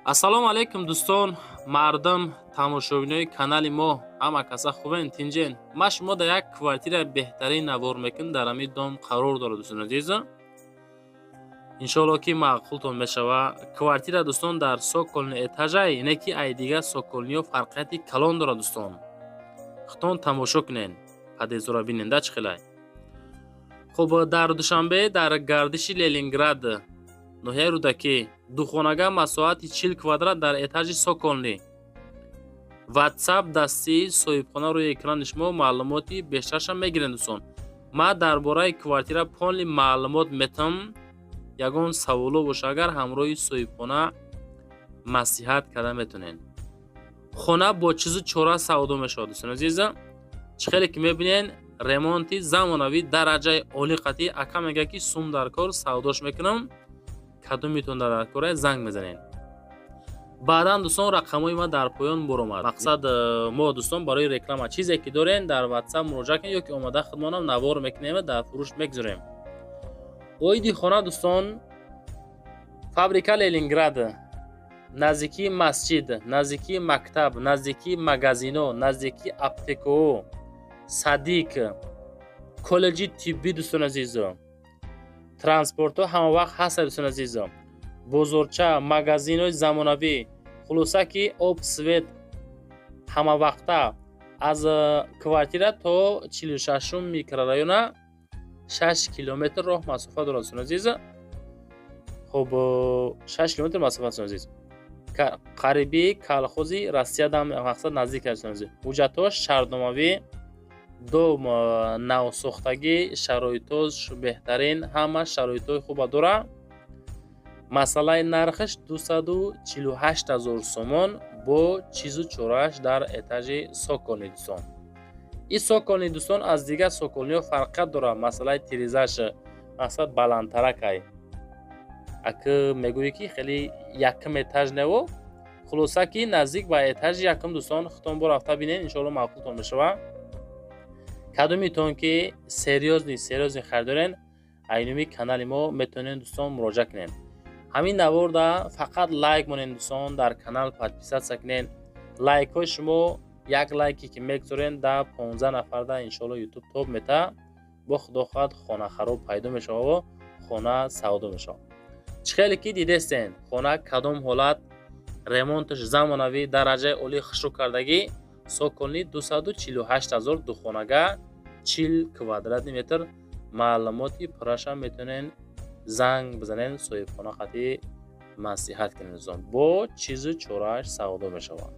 Ассалому алайкум, дӯстон, мардум, тамошобинои канали мо. Ҳама каса хубен, тинҷен? Ма шумо дар як квартира беҳтарин навор мекунем. Дар ҳамин дом қарор дорад, дӯстони азиз. Иншоалло, ки маъқултон мешава квартира. Дӯстон, дар цокольный этажа, не ки ай дигар цокольный ҳо фарқияти калон дорад. Дӯстон, худтон тамошо кунен, подъездора бинен да, чӣ хелай. Хуб, дар Душанбе, дар гардиши Ленинград, ноҳияи Рӯдакӣ, духонага, масоҳати 40 квадрат, дар этажи цокольный. Ватсап дастии соҳибхона рӯи экрани шумо, маълумоти бештаршам мегирем. Дӯстон, ман дар бораи квартира полный маълумот метам. Ягон саволо боша, агар ҳамроҳи соҳибхона маслиҳат карда метонед. Хона бо чизу чора савдо мешавад. Дӯстони азиза, чӣ хеле ки мебинед, ремонти замонавӣ, дараҷаи олӣ қатъӣ. Ака мегӯяд, ки сум дар кор, савдош мекунам. Кадомитон дар кора, занг мезанед баъдан. Дӯстон, рақамҳои ман дар поён буромад. Мақсад мо, дӯстон, барои реклама чизе ки дорем, дар Ватсап муроҷиат кунед ё ки омада худмонам навор мекунем, дар фурӯш мегузорем. Оиди хона, дӯстон: фабрика Ленинград, наздикии масҷид, наздикии мактаб, наздикии магазино, наздикии аптекаҳо, садик, коллеҷи тиббӣ. Дӯстони азизо, транспортҳо ҳамавақт ҳастанд. Дӯстони азизо, бозорча, магазинҳои замонавӣ, хулоса, ки об, свет ҳамавақта. Аз квартира то 46-ум микрорайона 6 километр роҳ масофа дорад, дӯстони азиз. Хуб, 6 километр масофа, дӯстони азиз. Қариби колхози Россиядам, мақсад, наздик аст, дӯстони азиз. Ҳуҷҷатҳош шартномавӣ, дом навсохтагӣ, шароитош беҳтарин, ҳама шароитҳои хуба дорад. Масъалаи нархаш 248 000 сомон бо чизу чорааш, дар этажи цокольный. Дӯстон, ин цокольный, дӯстон, аз дигар цокольный ҳо фарқият дорад. Масъалаи тирезаш, мақсад, баландтаракай. Ака мегӯӣ, ки хеле якум этаж нево, хулоса, ки наздик ба этажи якум. Дӯстон, худтон бо рафта бинед, иншоалло, маъқултон мешавад. Кадомитон ки серьёзный харидорен, айнуми канали мо метавонед, дӯстон, муроҷиат кунед. Ҳамин наворда фақат лайк монед, дӯстон, дар канал подписаться кунед. Лайкҳои шумо, як лайке ки мегузорен, да 15 нафарда иншоалло Ютуб тоб мета. Бо худо хоҳад, хонахароб пайдо мешавад, хона савдо мешавад. Чӣ хеле ки дидестен, хона кадом ҳолат, ремонташ замонавӣ, дараҷаи олӣ, хушрӯ кардагӣ, цокольный, 248 000, духонага, 40 квадратный метр. Маълумоти пуррашам метавонед занг бизанед, соҳибхона қатъӣ маслиҳат кунед. Дӯстон, бо чизу чорааш савдо мешавад.